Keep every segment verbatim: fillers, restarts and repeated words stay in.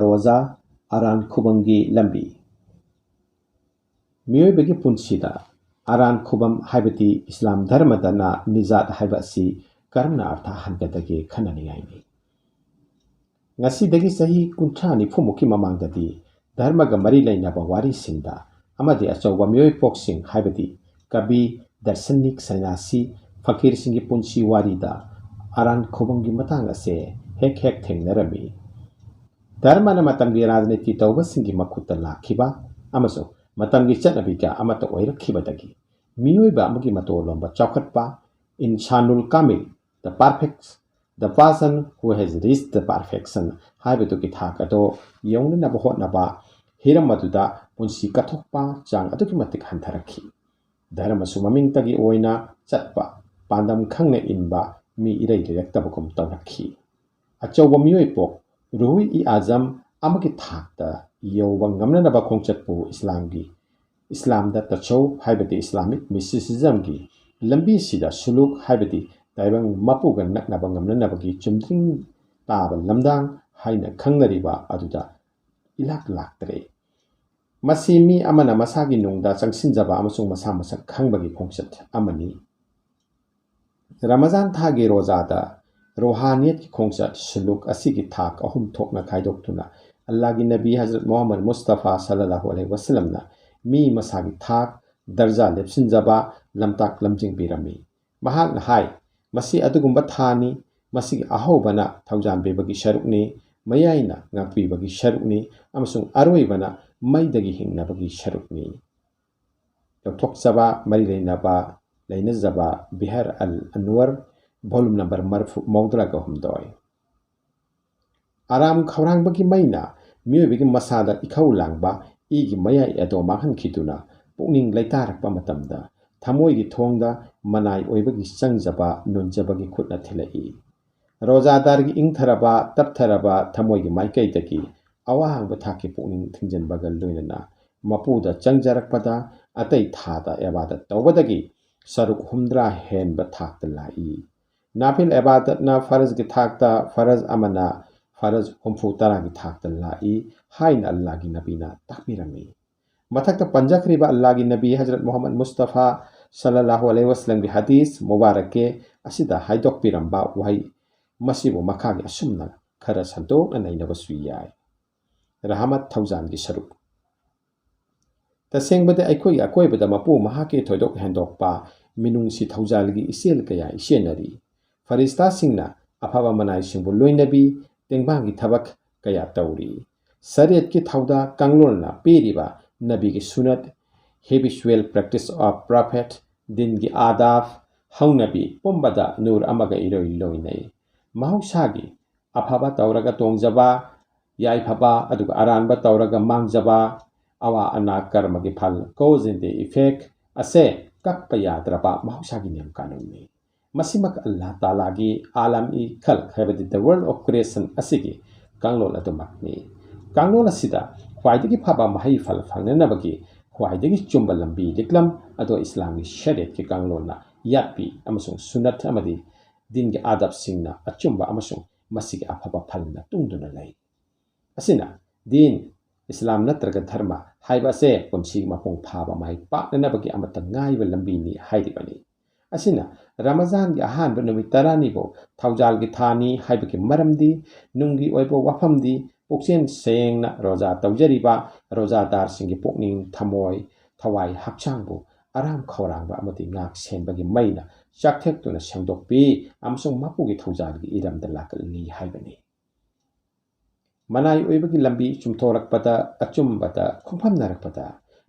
ꯔꯣꯖꯥ, ꯑꯔꯥꯟ ꯈꯨꯕꯝꯒꯤ ꯂꯝꯕꯤ꯫ ꯃꯤꯑꯣꯏꯕꯒꯤ ꯄꯨꯟꯁꯤꯗ ꯑꯔꯥꯟ ꯈꯨꯕꯝ, ꯍꯥꯏꯕꯗꯤ ꯏꯁꯂꯥꯝ ꯙꯔꯃꯗꯅ ꯅꯤꯖꯥꯠ ꯍꯥꯏꯕ ꯑꯁꯤ ꯀꯔꯝꯅ ꯑꯔꯊ ꯍꯟꯒꯗꯒꯦ ꯈꯟꯅꯅꯤꯡꯉꯥꯏꯅꯤ꯫ ꯉꯁꯤꯗꯒꯤ ꯆꯍꯤ ꯀꯨꯟꯊ꯭ꯔꯥ ꯅꯤꯐꯨꯃꯨꯛꯀꯤ ꯃꯃꯥꯡꯗꯗꯤ ꯙꯔꯃꯒ ꯃꯔꯤ ꯂꯩꯅꯕ ꯋꯥꯔꯤꯁꯤꯡꯗ ꯑꯃꯗꯤ ꯑꯆꯧꯕ ꯃꯤꯑꯣꯏ ꯄꯣꯛꯁꯤꯡ, ꯍꯥꯏꯕꯗꯤ ꯀꯕꯤ, ꯗꯔꯁꯅꯤꯛ, ꯁꯟꯌꯥꯁꯤ, ꯐꯀꯤꯔꯁꯤꯡꯒꯤ ꯄꯨꯟꯁꯤ ꯋꯥꯔꯤꯗ ꯑꯔꯥꯟ ꯈꯨꯕꯝꯒꯤ ꯃꯇꯥꯡ ꯑꯁꯦ ꯍꯦꯛ ꯍꯦꯛ ꯊꯦꯡꯅꯔꯝꯃꯤ꯫ ꯙꯔꯃꯅ ꯃꯇꯝꯒꯤ ꯔꯥꯖꯅꯤꯇꯤ ꯇꯧꯕꯁꯤꯡꯒꯤ ꯃꯈꯨꯠꯇ ꯂꯥꯛꯈꯤꯕ ꯑꯃꯁꯨꯡ ꯃꯇꯝꯒꯤ ꯆꯠꯅꯕꯤꯒ ꯑꯃꯠꯇ ꯑꯣꯏꯔꯛꯈꯤꯕꯗꯒꯤ ꯃꯤꯑꯣꯏꯕ ꯑꯃꯒꯤ ꯃꯇꯣꯂꯣꯝꯕ ꯆꯥꯎꯈꯠꯄ, ꯏꯟꯁꯥꯅꯨꯜ ꯀꯥꯃꯤꯜ, the perfect, the person who has reached the perfection ꯍꯥꯏꯕꯗꯨꯒꯤ ꯊꯥꯛ ꯑꯗꯣ ꯌꯧꯅꯅꯕ ꯍꯣꯠꯅꯕ, ꯍꯤꯔꯝ ꯑꯗꯨꯗ ꯄꯨꯟꯁꯤ ꯀꯠꯊꯣꯛꯄ ꯆꯥꯡ ꯑꯗꯨꯛꯀꯤ ꯃꯇꯤꯛ ꯍꯟꯊꯔꯛꯈꯤ꯫ ꯙꯔꯃꯁꯨ ꯃꯃꯤꯡꯇꯒꯤ ꯑꯣꯏꯅ ꯆꯠꯄ, ꯄꯥꯟꯗꯝ ꯈꯪꯅ ꯏꯟꯕ ꯃꯤ ꯏꯔꯩ ꯂꯩꯔꯛꯇꯕꯒꯨꯝ ꯇꯧꯔꯛꯈꯤ꯫ ꯑꯆꯧꯕ ꯃꯤꯑꯣꯏ ꯄꯣꯛ ꯔꯨꯍꯨꯏ ꯏ ꯑꯥꯖꯝ ꯑꯃꯒꯤ ꯊꯥꯛꯇ ꯌꯧꯕ ꯉꯝꯅꯅꯕ ꯈꯣꯡꯆꯠꯄꯨ ꯏꯁꯂꯥꯝꯒꯤ, ꯏꯁꯂꯥꯝꯗ ꯇꯆꯧ ꯍꯥꯏꯕꯗꯤ ꯏꯁꯂꯥꯃꯤꯛ ꯃꯤꯁꯇꯤꯁꯤꯖꯝꯒꯤ ꯂꯝꯕꯤꯁꯤꯗ ꯁꯨꯂꯨꯛ ꯍꯥꯏꯕꯗꯤ ꯇꯥꯏꯕꯪ ꯃꯄꯨꯒ ꯅꯛꯅꯕ ꯉꯝꯅꯅꯕꯒꯤ ꯆꯨꯝꯗ꯭ꯔꯤꯡ ꯇꯥꯕ ꯂꯝꯗꯥꯡ ꯍꯥꯏꯅ ꯈꯪꯅꯔꯤꯕ ꯑꯗꯨꯗ ꯏꯂꯥꯛ ꯂꯥꯛꯇꯔꯦ꯫ ꯃꯁꯤ ꯃꯤ ꯑꯃꯅ ꯃꯁꯥꯒꯤ ꯅꯨꯡꯗ ꯆꯪꯁꯤꯟꯖꯕ ꯑꯃꯁꯨꯡ ꯃꯁꯥ ꯃꯁꯛ ꯈꯪꯕꯒꯤ ꯈꯣꯡꯆꯠ ꯑꯃꯅꯤ꯫ ꯔꯃꯖꯥꯟ ꯊꯥꯒꯤ ꯔꯣꯖꯥꯗ ꯔꯣꯍꯥꯅꯤꯌꯠꯀꯤ ꯈꯣꯡꯆꯠ ꯁꯨꯂꯨꯛ ꯑꯁꯤꯒꯤ ꯊꯥꯛ ꯑꯍꯨꯝ ꯊꯣꯛꯅ ꯈꯥꯏꯗꯣꯛꯇꯨꯅ ꯑꯜꯂꯥꯍꯒꯤ ꯅꯕꯤ ꯍꯖꯔꯠ ꯃꯨꯍꯝꯃꯗ ꯃꯨꯁꯇꯐꯥ ꯁꯜꯂꯜꯂꯥꯍꯨ ꯑꯂꯩꯍꯤ ꯋꯁꯜꯂꯝꯅ ꯃꯤ ꯃꯁꯥꯒꯤ ꯊꯥꯛ, ꯗꯔꯖꯥ ꯂꯦꯞꯁꯤꯟꯖꯕ, ꯂꯝꯇꯥꯛ ꯂꯝꯖꯤꯡ ꯄꯤꯔꯝꯃꯤ꯫ ꯃꯍꯥꯛꯅ ꯍꯥꯏ, "ꯃꯁꯤ ꯑꯗꯨꯒꯨꯝꯕ ꯊꯥꯅꯤ, ꯃꯁꯤꯒꯤ ꯑꯍꯧꯕꯅ ꯊꯧꯖꯥꯟꯕꯤꯕꯒꯤ ꯁꯔꯨꯛꯅꯤ, ꯃꯌꯥꯏꯅ ꯉꯥꯛꯄꯤꯕꯒꯤ ꯁꯔꯨꯛꯅꯤ, ꯑꯃꯁꯨꯡ ꯑꯔꯣꯏꯕꯅ ꯃꯩꯗꯒꯤ ꯍꯤꯡꯅꯕꯒꯤ ꯁꯔꯨꯛꯅꯤ"꯫ ꯂꯧꯊꯣꯛꯆꯕ ꯃꯔꯤ ꯂꯩꯅꯕ, ꯂꯩꯅꯖꯕ, ꯕꯤꯍꯔ ꯑꯜ ꯑꯟꯋꯔ, volume number ꯃꯔꯐꯨ, ꯃꯧꯗ꯭ꯔꯥꯒ ꯍꯨꯝꯗꯣꯏ꯫ ꯑꯔꯥꯝ ꯈꯧꯔꯥꯡꯕꯒꯤ ꯃꯩꯅ ꯃꯤꯑꯣꯏꯕꯒꯤ ꯃꯁꯥꯗ ꯏꯈꯧ ꯂꯥꯡꯕ ꯏꯒꯤ ꯃꯌꯥꯏ ꯑꯗꯣ ꯃꯥꯡꯍꯟꯈꯤꯗꯨꯅ ꯄꯨꯛꯅꯤꯡ ꯂꯩꯇꯥꯔꯛꯄ ꯃꯇꯝꯗ ꯊꯃꯣꯏꯒꯤ ꯊꯣꯡꯗ ꯃꯅꯥꯏ ꯑꯣꯏꯕꯒꯤ ꯆꯪꯖꯕ ꯅꯣꯟꯖꯕꯒꯤ ꯈꯨꯠꯅ ꯊꯤꯜꯂꯛꯏ꯫ ꯔꯣꯖꯥꯗꯥꯔꯒꯤ ꯏꯪꯊꯔꯕ, ꯇꯞꯊꯔꯕ ꯊꯃꯣꯏꯒꯤ ꯃꯥꯏꯀꯩꯗꯒꯤ ꯑꯋꯥꯡꯕ ꯊꯥꯛꯀꯤ ꯄꯨꯛꯅꯤꯡ ꯊꯤꯡꯖꯤꯟꯕꯒ ꯂꯣꯏꯅꯅ ꯃꯄꯨꯗ ꯆꯪꯖꯔꯛꯄꯗ ꯑꯇꯩ ꯊꯥꯗ ꯏꯕꯥꯗꯠ ꯇꯧꯕꯗꯒꯤ ꯁꯔꯨꯛ ꯍꯨꯝꯗ꯭ꯔꯥ ꯍꯦꯟꯕ ꯊꯥꯛꯇ ꯂꯥꯛꯏ꯫ ꯅꯥꯐꯤꯜ ꯏꯕꯥꯗꯠꯅ ꯐꯔꯖꯒꯤ ꯊꯥꯛꯇ, ꯐꯔꯖ ꯑꯃꯅ ꯐꯔꯖ ꯍꯨꯝꯐꯨ ꯇꯔꯥꯒꯤ ꯊꯥꯛꯇ ꯂꯥꯛꯏ ꯍꯥꯏꯅ ꯑꯜꯂꯥꯒꯤ ꯅꯕꯤꯅ ꯇꯥꯛꯄꯤꯔꯝꯃꯤ꯫ ꯃꯊꯛꯇ ꯄꯟꯖꯈ꯭ꯔꯤꯕ ꯑꯜꯂꯥꯒꯤ ꯅꯕꯤ ꯍꯖꯔꯠ ꯃꯨꯍꯝꯃꯗ ꯃꯨꯁꯇꯐꯥ ꯁꯜꯂꯜꯂꯥꯍꯨ ꯑꯂꯩꯍꯤ ꯋꯁꯜꯂꯝꯒꯤ ꯍꯗꯤꯁ ꯃꯨꯕꯥꯔꯛꯀꯦ ꯑꯁꯤꯗ ꯍꯥꯏꯗꯣꯛꯄꯤꯔꯝꯕ ꯋꯥꯍꯩ ꯃꯁꯤꯕꯨ ꯃꯈꯥꯒꯤ ꯑꯁꯨꯝꯅ ꯈꯔ ꯁꯟꯗꯣꯛꯅ ꯅꯩꯅꯕꯁꯨ ꯌꯥꯏ꯫ ꯔꯍꯃꯠ ꯊꯧꯖꯥꯜꯒꯤ ꯁꯔꯨꯛ꯫ ꯇꯁꯦꯡꯕꯗꯤ ꯑꯩꯈꯣꯏꯒꯤ ꯑꯀꯣꯏꯕꯗ ꯃꯄꯨ ꯃꯍꯥꯛꯀꯤ ꯊꯣꯏꯗꯣꯛ ꯍꯦꯟꯗꯣꯛꯄ ꯃꯤꯅꯨꯡꯁꯤ ꯊꯧꯖꯥꯜꯒꯤ ꯏꯆꯦꯜ ꯀꯌꯥ ꯏꯆꯦꯟꯅꯔꯤ꯫ ꯐꯔꯤꯁꯇꯥꯁꯤꯡꯅ ꯑꯐꯕ ꯃꯅꯥꯏꯁꯤꯡꯕꯨ ꯂꯣꯏꯅꯕꯤ, ꯇꯦꯡꯕꯥꯡꯒꯤ ꯊꯕꯛ ꯀꯌꯥ ꯇꯧꯔꯤ꯫ ꯁꯔꯤꯌꯠꯀꯤ ꯊꯧꯗꯥ ꯀꯥꯡꯂꯣꯟꯅ ꯄꯤꯔꯤꯕ ꯅꯕꯤꯒꯤ ꯁꯨꯅꯠ, habitual practice of prophet, ꯗꯤꯟꯒꯤ ꯑꯥꯗꯥꯕ, ꯍꯧꯅꯕꯤ ꯄꯨꯝꯕꯗ ꯅꯨꯔ ꯑꯃꯒ ꯏꯔꯣꯏ ꯂꯣꯏꯅꯩ꯫ ꯃꯍꯧꯁꯥꯒꯤ ꯑꯐꯕ ꯇꯧꯔꯒ ꯇꯣꯡꯖꯕ, ꯌꯥꯏꯐꯕ ꯑꯗꯨꯒ ꯑꯔꯥꯟꯕ ꯇꯧꯔꯒ ꯃꯥꯡꯖꯕ, ꯑꯋꯥ ꯑꯅꯥ ꯀꯔꯃꯒꯤ ꯐꯜ, cause and effect, ꯑꯁꯦ ꯀꯛꯄ ꯌꯥꯗ꯭ꯔꯕ ꯃꯍꯧꯁꯥꯒꯤ ꯅꯤꯌꯝ ꯀꯥꯅꯨꯟꯅꯤ꯫ ꯃꯁꯤꯃꯛ ꯑꯜꯂꯥꯍ ꯇꯥꯂꯥꯒꯤ ꯑꯥꯂꯝ ꯏ ꯈꯜꯛ ꯍꯥꯏꯕꯗꯤ the world of creation ꯑꯁꯤꯒꯤ ꯀꯥꯡꯂꯣꯟ ꯑꯗꯨꯃꯛꯅꯤ꯫ ꯀꯥꯡꯂꯣꯟ ꯑꯁꯤꯗ ꯈ꯭ꯋꯥꯏꯗꯒꯤ ꯐꯕ ꯃꯍꯩ ꯐꯜ ꯐꯪꯅꯅꯕꯒꯤ ꯈ꯭ꯋꯥꯏꯗꯒꯤ ꯆꯨꯝꯕ ꯂꯝꯕꯤ ꯂꯤꯛꯂꯝ ꯑꯗꯣ ꯏꯁꯂꯥꯝꯒꯤ ꯁꯔꯤꯌꯠꯀꯤ ꯀꯥꯡꯂꯣꯟꯅ ꯌꯥꯠꯄꯤ ꯑꯃꯁꯨꯡ ꯁꯨꯅꯠ ꯑꯃꯗꯤ ꯗꯤꯟꯒꯤ ꯑꯥꯗꯕꯁꯤꯡꯅ ꯑꯆꯨꯝꯕ ꯑꯃꯁꯨꯡ ꯃꯁꯤꯒꯤ ꯑꯐꯕ ꯐꯜꯅ ꯇꯨꯡꯗꯨꯅ ꯂꯩ꯫ ꯑꯁꯤꯅ ꯗꯤꯟ, ꯏꯁꯂꯥꯝ ꯅꯠꯇ꯭ꯔꯒ ꯙꯔꯃ ꯍꯥꯏꯕ ꯑꯁꯦ ꯄꯨꯟꯁꯤꯒꯤ ꯃꯄꯨꯡ ꯐꯥꯕ ꯃꯥꯏ ꯄꯥꯛꯅꯅꯕꯒꯤ ꯑꯃꯠꯇ ꯉꯥꯏꯕ ꯂꯝꯕꯤꯅꯤ ꯍꯥꯏꯔꯤꯕꯅꯤ꯫ ꯑꯁꯤꯅ ꯔꯃꯖꯥꯟꯒꯤ ꯑꯍꯥꯟꯕ ꯅꯨꯃꯤꯠ ꯇꯔꯥꯅꯤꯕꯨ ꯊꯧꯖꯥꯜꯒꯤ ꯊꯥꯅꯤ ꯍꯥꯏꯕꯒꯤ ꯃꯔꯝꯗꯤ ꯅꯨꯡꯒꯤ ꯑꯣꯏꯕ ꯋꯥꯐꯝꯗꯤ ꯄꯨꯛꯆꯦꯜ ꯁꯦꯡꯅ ꯔꯣꯖꯥ ꯇꯧꯖꯔꯤꯕ ꯔꯣꯖꯥꯗꯥꯔꯁꯤꯡꯒꯤ ꯄꯨꯛꯅꯤꯡ, ꯊꯃꯣꯏ, ꯊꯋꯥꯏ, ꯍꯛꯆꯥꯡꯕꯨ ꯑꯔꯥꯝ ꯈꯧꯔꯥꯡꯕ ꯑꯃꯗꯤ ꯉꯥꯛ ꯁꯦꯟꯕꯒꯤ ꯃꯩꯅ ꯆꯥꯛꯊꯦꯛꯇꯨꯅ ꯁꯦꯡꯗꯣꯛꯄꯤ ꯑꯃꯁꯨꯡ ꯃꯄꯨꯒꯤ ꯊꯧꯖꯥꯜꯒꯤ ꯏꯔꯝꯗ ꯂꯥꯛꯀꯜꯂꯤ ꯍꯥꯏꯕꯅꯤ꯫ ꯃꯅꯥꯏ ꯑꯣꯏꯕꯒꯤ ꯂꯝꯕꯤ ꯆꯨꯝꯊꯣꯔꯛꯄꯗ, ꯑꯆꯨꯝꯕꯗ ꯈꯣꯡꯐꯝꯅꯔꯛꯄꯗ,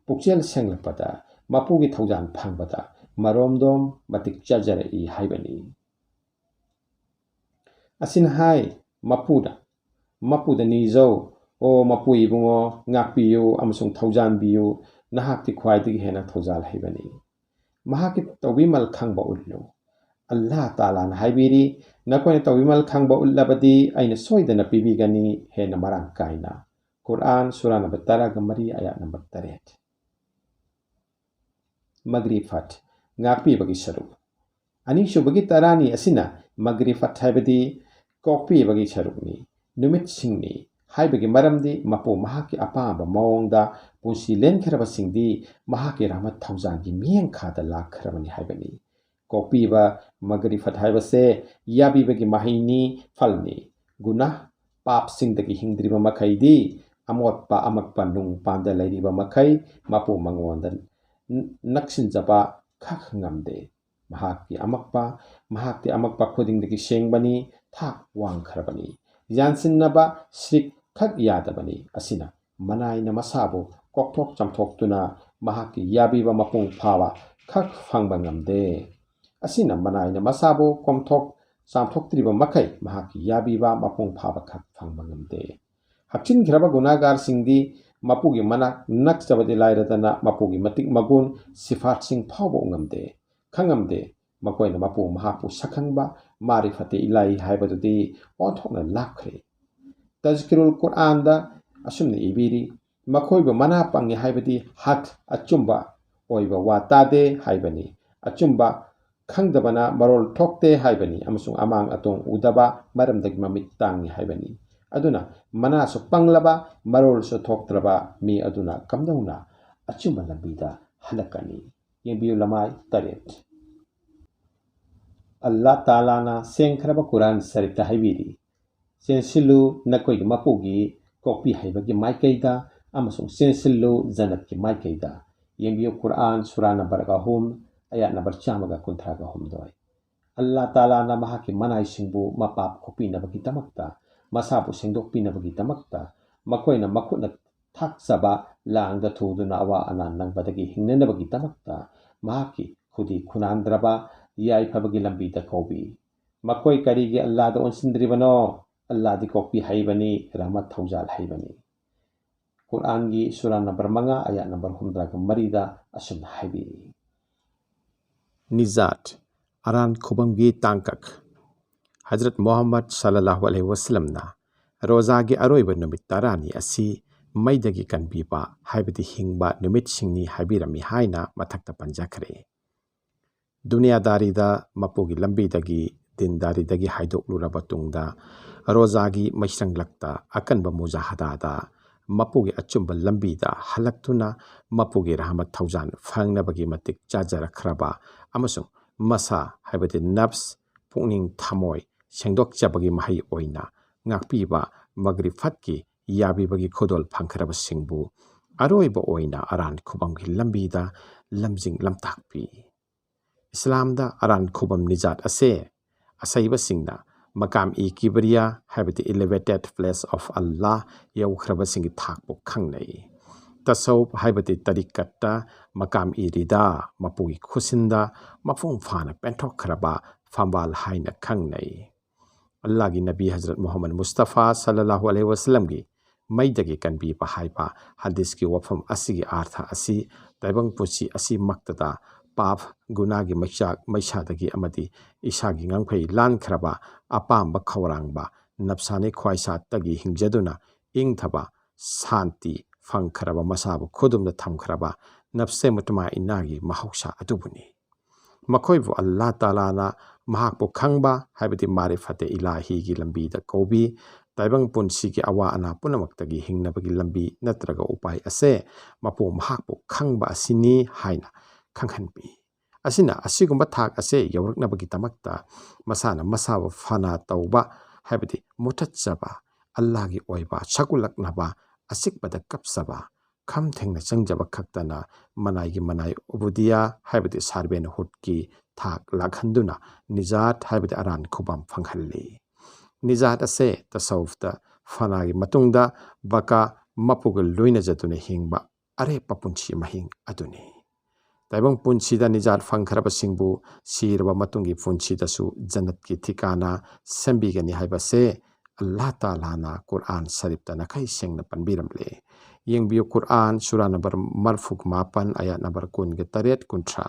ꯄꯨꯛꯆꯦꯜ ꯁꯦꯡꯂꯛꯄꯗ, ꯃꯄꯨꯒꯤ ꯊꯧꯖꯥꯜ ꯐꯪꯕꯗ ꯃꯔꯣꯝꯗꯣꯝ ꯃꯇꯤꯛ ꯆꯥꯖꯔꯛꯏ ꯍꯥꯏꯕꯅꯤ꯫ ꯑꯁꯤꯅ ꯍꯥꯏ, ꯃꯄꯨꯗ, ꯃꯄꯨꯗ ꯅꯤꯖꯧ, "ꯑꯣ ꯃꯄꯨ ꯏꯕꯨꯡꯉꯣ, ꯉꯥꯛꯄꯤꯌꯨ ꯑꯃꯁꯨꯡ ꯊꯧꯖꯥꯟꯕꯤꯌꯨ, ꯅꯍꯥꯛꯇꯤ ꯈ꯭ꯋꯥꯏꯗꯒꯤ ꯍꯦꯟꯅ ꯊꯧꯖꯥꯜ ꯍꯩꯕꯅꯤ꯫ ꯃꯍꯥꯛꯀꯤ ꯇꯧꯕꯤꯃꯜ ꯈꯪꯕ ꯎꯠꯂꯨ꯫" ꯑꯜꯂꯥꯍ ꯇꯥꯂꯥꯅ ꯍꯥꯏꯕꯤꯔꯤ, "ꯅꯈꯣꯏꯅ ꯇꯧꯕꯤꯃꯜ ꯈꯪꯕ ꯎꯠꯂꯕꯗꯤ ꯑꯩꯅ ꯁꯣꯏꯗꯅ ꯄꯤꯕꯤꯒꯅꯤ ꯍꯦꯟꯅ ꯃꯔꯥꯡ ꯀꯥꯏꯅ꯫" ꯀꯨꯔꯑꯥꯟ, ꯁꯨꯔꯥ ꯅꯝꯕꯔ ꯇꯔꯥꯒ ꯃꯔꯤ, ꯑꯌꯥꯠ ꯅꯝꯕꯔ ꯇꯔꯦꯠ꯫ ꯃꯒ꯭ꯔꯤꯐꯠ, ꯉꯥꯛꯄꯤꯕꯒꯤ ꯁꯔꯨꯛ꯫ ꯑꯅꯤꯁꯨꯕꯒꯤ ꯇꯔꯥꯅꯤ ꯑꯁꯤꯅ ꯃꯒ꯭ꯔꯤꯐꯠ ꯍꯥꯏꯕꯗꯤ ꯀꯣꯛꯄꯤꯕꯒꯤ ꯁꯔꯨꯛꯅꯤ꯫ ꯅꯨꯃꯤꯠꯁꯤꯡꯅꯤ ꯍꯥꯏꯕꯒꯤ ꯃꯔꯝꯗꯤ ꯃꯄꯨ ꯃꯍꯥꯛꯀꯤ ꯑꯄꯥꯝꯕ ꯃꯑꯣꯡꯗ ꯄꯨꯟꯁꯤ ꯂꯦꯟꯈ꯭ꯔꯕꯁꯤꯡꯗꯤ ꯃꯍꯥꯛꯀꯤ ꯔꯍꯃꯠ ꯊꯧꯖꯥꯜꯒꯤ ꯃꯤꯠꯌꯦꯡꯈꯥꯗ ꯂꯥꯛꯈ꯭ꯔꯕꯅꯤ ꯍꯥꯏꯕꯅꯤ꯫ ꯀꯣꯛꯄꯤꯕ ꯃꯒꯔꯤꯐꯠ ꯍꯥꯏꯕꯁꯦ ꯌꯥꯕꯤꯕꯒꯤ ꯃꯍꯩꯅꯤ, ꯐꯜꯅꯤ꯫ ꯒꯨꯅꯥꯍ, ꯄꯥꯞꯁꯤꯡꯗꯒꯤ ꯍꯤꯡꯗ꯭ꯔꯤꯕ ꯃꯈꯩꯗꯤ ꯑꯃꯣꯠꯄ ꯑꯃꯛꯄ ꯅꯨꯡ ꯄꯥꯟꯗ ꯂꯩꯔꯤꯕ ꯃꯈꯩ ꯃꯄꯨ ꯃꯉꯣꯟꯗ ꯅꯛꯁꯤꯟꯖꯕ ꯈꯛ ꯉꯝꯗꯦ꯫ ꯃꯍꯥꯛꯀꯤ ꯑꯃꯛꯄ, ꯃꯍꯥꯛꯇꯤ ꯑꯃꯛꯄ ꯈꯨꯗꯤꯡꯗꯒꯤ ꯁꯦꯡꯕꯅꯤ, ꯊꯥꯛ ꯋꯥꯡꯈ꯭ꯔꯕꯅꯤ꯫ ꯌꯥꯟꯁꯤꯟꯅꯕ ꯁ꯭ꯔꯤꯛ ꯈꯛ ꯌꯥꯗꯕꯅꯤ꯫ ꯑꯁꯤꯅ ꯃꯅꯥꯏꯅ ꯃꯁꯥꯕꯨ ꯀꯣꯛꯊꯣꯛ ꯆꯥꯝꯊꯣꯛꯇꯨꯅ ꯃꯍꯥꯛꯀꯤ ꯌꯥꯕꯤꯕ ꯃꯄꯨꯡ ꯐꯥꯕ ꯈꯛ ꯐꯪꯕ ꯉꯝꯗꯦ꯫ ꯑꯁꯤꯅ ꯃꯅꯥꯏꯅ ꯃꯁꯥꯕꯨ ꯀꯣꯝꯊꯣꯛ ꯆꯥꯝꯊꯣꯛꯇ꯭ꯔꯤꯕ ꯃꯈꯩ ꯃꯍꯥꯛꯀꯤ ꯌꯥꯕꯤꯕ ꯃꯄꯨꯡ ꯐꯥꯕ ꯈꯛ ꯐꯪꯕ ꯉꯝꯗꯦ꯫ ꯍꯥꯞꯆꯤꯟꯈ꯭ꯔꯕ ꯒꯨꯅꯥꯒꯥꯔꯁꯤꯡꯗꯤ ꯃꯄꯨꯒꯤ ꯃꯅꯥꯛ ꯅꯛꯆꯕꯗꯤ ꯂꯥꯏꯔꯗꯅ ꯃꯄꯨꯒꯤ ꯃꯇꯤꯛ ꯃꯒꯨꯟ ꯁꯤꯐꯥꯠꯁꯤꯡ ꯐꯥꯎꯕ ꯎꯉꯝꯗꯦ, ꯈꯪꯉꯝꯗꯦ꯫ ꯃꯈꯣꯏꯅ ꯃꯄꯨ ꯃꯍꯥꯛꯄꯨ ꯁꯛꯈꯪꯕ ꯃꯥꯔꯤꯐꯠꯇꯤ ꯏꯂꯥꯍꯤ ꯍꯥꯏꯕꯗꯨꯗꯤ ꯑꯣꯟꯊꯣꯛꯅ ꯂꯥꯞꯈ꯭ꯔꯦ꯫ ꯇꯖꯀꯤꯔꯨꯜ ꯀꯨꯔꯑꯥꯟꯗ ꯑꯁꯨꯝꯅ ꯏꯕꯤꯔꯤ, ꯃꯈꯣꯏꯕꯨ ꯃꯅꯥ ꯄꯪꯉꯤ ꯍꯥꯏꯕꯗꯤ ꯍꯛ, ꯑꯆꯨꯝꯕ ꯑꯣꯏꯕ ꯋꯥ ꯇꯥꯗꯦ ꯍꯥꯏꯕꯅꯤ꯫ ꯑꯆꯨꯝꯕ ꯈꯪꯗꯕꯅ ꯃꯔꯣꯜ ꯊꯣꯛꯇꯦ ꯍꯥꯏꯕꯅꯤ ꯑꯃꯁꯨꯡ ꯑꯃꯥꯡ ꯑꯇꯣꯡ ꯎꯗꯕ ꯃꯔꯝꯗꯒꯤ ꯃꯃꯤꯠ ꯇꯥꯡꯉꯤ ꯍꯥꯏꯕꯅꯤ꯫ ꯑꯗꯨꯅ ꯃꯅꯥꯁꯨ ꯄꯪꯂꯕ, ꯃꯔꯣꯜꯁꯨ ꯊꯣꯛꯇ꯭ꯔꯕ ꯃꯤ ꯑꯗꯨꯅ ꯀꯝꯗꯧꯅ ꯑꯆꯨꯝꯕ ꯂꯝꯕꯤꯗ ꯍꯜꯂꯛꯀꯅꯤ? ꯌꯦꯡꯕꯤꯌꯨ, ꯂꯃꯥꯏ ꯇꯔꯦꯠ꯫ ꯑꯜꯂꯥ ꯇꯥꯂꯥꯅ ꯁꯦꯡꯈ꯭ꯔꯕ ꯀꯨꯔꯥꯟ ꯁꯔꯤꯐꯇ ꯍꯥꯏꯕꯤꯔꯤ, "ꯆꯦꯟꯁꯤꯜꯂꯨ ꯅꯈꯣꯏꯒꯤ ꯃꯄꯨꯒꯤ ꯀꯣꯛꯄꯤ ꯍꯩꯕꯒꯤ ꯃꯥꯏꯀꯩꯗ ꯑꯃꯁꯨꯡ ꯆꯦꯟꯁꯤꯜꯂꯨ ꯖꯟꯅꯠꯀꯤ ꯃꯥꯏꯀꯩꯗ"꯫ ꯌꯦꯡꯕꯤꯌꯨ, ꯀꯨꯔꯥꯟ ꯁꯨꯔꯥ ꯅꯝꯕꯔ ꯑꯍꯨꯝ, ꯑꯌꯥꯠ ꯅꯝꯕꯔ ꯆꯥꯝꯃꯒ ꯀꯨꯟꯊ꯭ꯔꯥꯒ ꯍꯨꯝꯗꯣꯏ꯫ ꯑꯜꯂꯥ ꯇꯥꯂꯥꯅ ꯃꯍꯥꯛꯀꯤ ꯃꯅꯥꯏꯁꯤꯡꯕꯨ ꯃꯄꯥꯞ ꯀꯣꯛꯄꯤꯅꯕꯒꯤꯗꯃꯛꯇ, ꯃꯁꯥꯕꯨ ꯁꯦꯡꯗꯣꯛꯄꯤꯅꯕꯒꯤꯗꯃꯛꯇ, ꯃꯈꯣꯏꯅ ꯃꯈꯨꯠꯅ ꯊꯥꯛꯆꯕ ꯂꯥꯡꯗ ꯊꯨꯗꯨꯅ ꯑꯋꯥ ꯑꯅꯥ ꯅꯪꯕꯗꯒꯤ ꯍꯤꯡꯅꯅꯕꯒꯤꯗꯃꯛꯇ ꯃꯍꯥꯛꯀꯤ ꯈꯨꯗꯤ ꯈꯨꯅꯥꯟꯗ꯭ꯔꯕ ꯌꯥꯏꯐꯕꯒꯤ ꯂꯝꯕꯤꯗ ꯀꯧꯕꯤ꯫ ꯃꯈꯣꯏ ꯀꯔꯤꯒꯤ ꯑꯜꯂꯥꯗ ꯑꯣꯟꯁꯤꯟꯗ꯭ꯔꯤꯕꯅꯣ? ꯑꯜꯂꯥꯗꯤ ꯀꯣꯛꯄꯤ ꯍꯩꯕꯅꯤ, ꯔꯍꯃꯠ ꯊꯧꯖꯥꯜ ꯍꯩꯕꯅꯤ꯫ ꯀꯨꯔꯥꯟꯒꯤ ꯁꯨꯔꯥ ꯅꯝꯕꯔ ꯃꯉꯥ, ꯑꯌꯥꯠ ꯅꯝꯕꯔ ꯍꯨꯝꯗ꯭ꯔꯥꯒ ꯃꯔꯤꯗ ꯑꯁꯨꯝꯅ ꯍꯥꯏꯕꯤꯔꯤ꯫ ꯅꯤꯖꯥꯠ, ꯑꯔꯥꯟ ꯈꯨꯕꯝꯒꯤ ꯇꯥꯡꯀꯛ꯫ ꯍꯖꯔꯠ ꯃꯨꯍꯝꯃꯗ ꯁꯜꯂꯜꯂꯥꯍꯨ ꯑꯂꯩꯍꯤ ꯋꯁꯜꯂꯝꯅ ꯔꯣꯖꯥꯒꯤ ꯑꯔꯣꯏꯕ ꯅꯨꯃꯤꯠ ꯇꯔꯥꯅꯤ ꯑꯁꯤ ꯃꯩꯗꯒꯤ ꯀꯟꯕꯤꯕ, ꯍꯥꯏꯕꯗꯤ ꯍꯤꯡꯕ ꯅꯨꯃꯤꯠꯁꯤꯡꯅꯤ ꯍꯥꯏꯕꯤꯔꯝꯃꯤ ꯍꯥꯏꯅ ꯃꯊꯛꯇ ꯄꯟꯖꯈ꯭ꯔꯦ꯫ ꯗꯨꯅꯤꯌꯥꯗꯥꯔꯤꯗ ꯃꯄꯨꯒꯤ ꯂꯝꯕꯤꯗꯒꯤ, ꯗꯤꯟꯗꯥꯔꯤꯗꯒꯤ ꯍꯥꯏꯗꯣꯛꯂꯨꯔꯕ ꯇꯨꯡꯗ, ꯔꯣꯖꯥꯒꯤ ꯃꯩꯁꯪꯂꯛꯇ ꯑꯀꯟꯕ ꯃꯨꯖꯥꯍꯗꯥꯗ ꯃꯄꯨꯒꯤ ꯑꯆꯨꯝꯕ ꯂꯝꯕꯤꯗ ꯍꯜꯂꯛꯇꯨꯅ ꯃꯄꯨꯒꯤ ꯔꯍꯃꯠ ꯊꯧꯖꯥꯜ ꯐꯪꯅꯕꯒꯤ ꯃꯇꯤꯛ ꯆꯥꯖꯔꯛꯈ꯭ꯔꯕ ꯑꯃꯁꯨꯡ ꯃꯁꯥ, ꯍꯥꯏꯕꯗꯤ ꯅꯐꯁ, ꯄꯨꯛꯅꯤꯡ ꯊꯃꯣꯏ ꯁꯦꯡꯗꯣꯛꯆꯕꯒꯤ ꯃꯍꯩ ꯑꯣꯏꯅ ꯉꯥꯛꯄꯤꯕ ꯃꯒ꯭ꯔꯤꯐꯠꯀꯤ ꯌꯥꯕꯤꯕꯒꯤ ꯈꯨꯗꯣꯜ ꯐꯪꯈ꯭ꯔꯕꯁꯤꯡꯕꯨ ꯑꯔꯣꯏꯕ ꯑꯣꯏꯅ ꯑꯔꯥꯟ ꯈꯨꯕꯝꯒꯤ ꯂꯝꯕꯤꯗ ꯂꯝꯖꯤꯡ ꯂꯝꯇꯥꯛꯄꯤ꯫ ꯏꯁꯂꯥꯝꯗ ꯑꯔꯥꯟ ꯈꯨꯕꯝ ꯅꯤꯖꯥꯠ ꯑꯁꯦ ꯑꯁꯩꯕꯁꯤꯡꯅ ꯃꯀꯥꯝ ꯏ ꯀꯤꯕ꯭ꯔꯤꯌꯥ, ꯍꯥꯏꯕꯗꯤ Elevated Place of Allah ꯌꯧꯈ꯭ꯔꯕꯁꯤꯡꯒꯤ ꯊꯥꯛꯄꯨ ꯈꯪꯅꯩ꯫ ꯇꯁꯧꯐ, ꯍꯥꯏꯕꯗꯤ ꯇꯔꯤꯀꯠꯇ ꯃꯀꯥꯝ ꯏ ꯔꯤꯗꯥ, ꯃꯄꯨꯒꯤ ꯈꯨꯠꯁꯤꯟꯗ ꯃꯄꯨꯡ ꯐꯥꯅ ꯄꯦꯟꯊꯣꯛꯈ꯭ꯔꯕ ꯐꯝꯕꯥꯜ ꯍꯥꯏꯅ ꯈꯪꯅꯩ꯫ ꯑꯜꯂꯥꯍꯒꯤ ꯅꯕꯤ ꯍꯖꯔꯠ ꯃꯨꯍꯝꯃꯗ ꯃꯨꯁꯇꯐꯥ ꯁꯜꯂꯜꯂꯥꯍꯨ ꯑꯂꯩꯍꯤ ꯋꯁꯜꯂꯝꯒꯤ ꯃꯩꯗꯒꯤ ꯀꯟꯕꯤꯕ ꯍꯥꯏꯕ ꯍꯗꯤꯁꯀꯤ ꯋꯥꯐꯝ ꯑꯁꯤꯒꯤ ꯑꯥꯔꯊ ꯑꯁꯤ ꯇꯥꯏꯕꯪ ꯄꯨꯟꯁꯤ ꯑꯁꯤꯃꯛꯇꯗ ꯄꯥꯞ, ꯒꯨꯅꯥꯒꯤ ꯃꯩꯆꯥꯛ ꯃꯩꯁꯥꯗꯒꯤ ꯑꯃꯗꯤ ꯏꯁꯥꯒꯤ ꯉꯝꯈꯩ ꯂꯥꯟꯈ꯭ꯔꯕ ꯑꯄꯥꯝꯕ ꯈꯧꯔꯥꯡꯕ ꯅꯞꯁꯥꯅꯤ ꯈ꯭ꯋꯥꯏꯁꯥꯠꯇꯒꯤ ꯍꯤꯡꯖꯗꯨꯅ ꯏꯪꯊꯕ ꯁꯥꯟꯇꯤ ꯐꯪꯈ꯭ꯔꯕ ꯃꯁꯥꯕꯨ ꯈꯨꯗꯨꯝꯗ ꯊꯝꯈ꯭ꯔꯕ ꯅꯞꯁꯦ ꯃꯨꯇꯃꯥꯏꯅꯥꯒꯤ ꯃꯍꯧꯁꯥ ꯑꯗꯨꯕꯨꯅꯤ꯫ ꯃꯈꯣꯏꯕꯨ ꯑꯜꯂꯥꯍ ꯇꯥꯂꯥꯅ ꯃꯍꯥꯛꯄꯨ ꯈꯪꯕ, ꯍꯥꯏꯕꯗꯤ ꯃꯥꯔꯤꯐꯇꯦ ꯏꯂꯥꯍꯤꯒꯤ ꯂꯝꯕꯤꯗ ꯀꯧꯕꯤ, ꯇꯥꯏꯕꯪ ꯄꯨꯟꯁꯤꯒꯤ ꯑꯋꯥ ꯑꯅꯥ ꯄꯨꯝꯅꯃꯛꯇꯒꯤ ꯍꯤꯡꯅꯕꯒꯤ ꯂꯝꯕꯤ ꯅꯠꯇ꯭ꯔꯒ ꯎꯄꯥꯏ ꯑꯁꯦ ꯃꯄꯨ ꯃꯍꯥꯛꯄꯨ ꯈꯪꯕ ꯑꯁꯤꯅꯤ ꯍꯥꯏꯅ ꯈꯪꯍꯟꯕꯤ꯫ ꯑꯁꯤꯅ ꯑꯁꯤꯒꯨꯝꯕ ꯊꯥꯛ ꯑꯁꯦ ꯌꯧꯔꯛꯅꯕꯒꯤꯗꯃꯛꯇ ꯃꯁꯥꯅ ꯃꯁꯥꯕꯨ ꯐꯅ ꯇꯧꯕ, ꯍꯥꯏꯕꯗꯤ ꯃꯨꯊꯠꯆꯕ, ꯑꯜꯂꯥꯍꯒꯤ ꯑꯣꯏꯕ ꯁꯛ ꯎꯠꯂꯛꯅꯕ ꯑꯆꯤꯛꯄꯗ ꯀꯞꯆꯕ, ꯈꯝ ꯊꯦꯡꯅ ꯆꯪꯖꯕ ꯈꯛꯇꯅ ꯃꯅꯥꯏꯒꯤ ꯃꯅꯥꯏ ꯎꯕꯨꯗꯤꯌꯥ, ꯍꯥꯏꯕꯗꯤ ꯁꯥꯔꯕꯦꯟꯍꯨꯗꯀꯤ ꯊꯥꯛ ꯂꯥꯛꯍꯟꯗꯨꯅ ꯅꯤꯖꯥꯠ, ꯍꯥꯏꯕꯗꯤ ꯑꯔꯥꯟ ꯈꯨꯕꯝ ꯐꯪꯍꯜꯂꯤ꯫ ꯅꯤꯖꯥꯠ ꯑꯁꯦ ꯇꯁꯧꯐꯇ ꯐꯅꯥꯒꯤ ꯃꯇꯨꯡꯗ ꯕꯀꯥ, ꯃꯄꯨꯒ ꯂꯣꯏꯅꯖꯗꯨꯅ ꯍꯤꯡꯕ ꯑꯔꯦꯞꯄ ꯄꯨꯟꯁꯤ ꯃꯍꯤꯡ ꯑꯗꯨꯅꯤ꯫ ꯇꯥꯏꯕꯪ ꯄꯨꯟꯁꯤꯗ ꯅꯤꯖꯥꯠ ꯐꯪꯈ꯭ꯔꯕꯁꯤꯡꯕꯨ ꯁꯤꯔꯕ ꯃꯇꯨꯡꯒꯤ ꯄꯨꯟꯁꯤꯗꯁꯨ ꯖꯟꯅꯠꯀꯤ ꯊꯤꯀꯥꯅ ꯁꯦꯝꯕꯤꯒꯅꯤ ꯍꯥꯏꯕꯁꯦ ꯑꯜꯂꯥꯍ ꯇꯥꯂꯥꯅ ꯀꯨꯔꯑꯥꯟ ꯁꯔꯤꯐꯇ ꯅꯥꯈꯩ ꯁꯦꯡꯅ ꯄꯟꯕꯤꯔꯝꯂꯦ꯫ ꯌꯦꯡꯕꯤꯌꯨ, ꯀꯨꯔꯑꯥꯟ ꯁꯨꯔꯥ ꯅꯝꯕꯔ ꯃꯔꯐꯨꯒ ꯃꯥꯄꯟ, ꯑꯌꯥꯠ ꯅꯝꯕꯔ ꯀꯨꯟꯒ ꯇꯔꯦꯠ, ꯀꯨꯟꯊ꯭ꯔꯥ꯫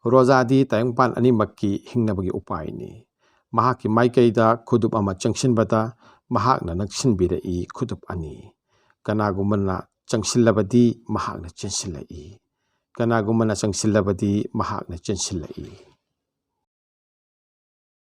ꯔꯣꯖꯥꯗꯤ ꯇꯥꯏꯕꯪꯄꯥꯟ ꯑꯅꯤꯃꯛꯀꯤ ꯍꯤꯡꯅꯕꯒꯤ ꯎꯄꯥꯏꯅꯤ꯫ ꯃꯍꯥꯛꯀꯤ ꯃꯥꯏꯀꯩꯗ ꯈꯨꯗꯨꯞ ꯑꯃ ꯆꯪꯁꯤꯟꯕꯗ ꯃꯍꯥꯛꯅ ꯅꯛꯁꯤꯟꯕꯤꯔꯛꯏ ꯈꯨꯗꯨꯞ ꯑꯅꯤ꯫ ꯀꯅꯥꯒꯨꯝꯕꯅ ꯆꯪꯁꯤꯜꯂꯕꯗꯤ ꯃꯍꯥꯛꯅ ꯆꯦꯟꯁꯤꯜꯂꯛꯏ꯫ ꯀꯅꯥꯒꯨꯝꯕꯅ ꯆꯪꯁꯤꯜꯂꯕꯗꯤ ꯃꯍꯥꯛꯅ ꯆꯦꯟꯁꯤꯜꯂꯛꯏ꯫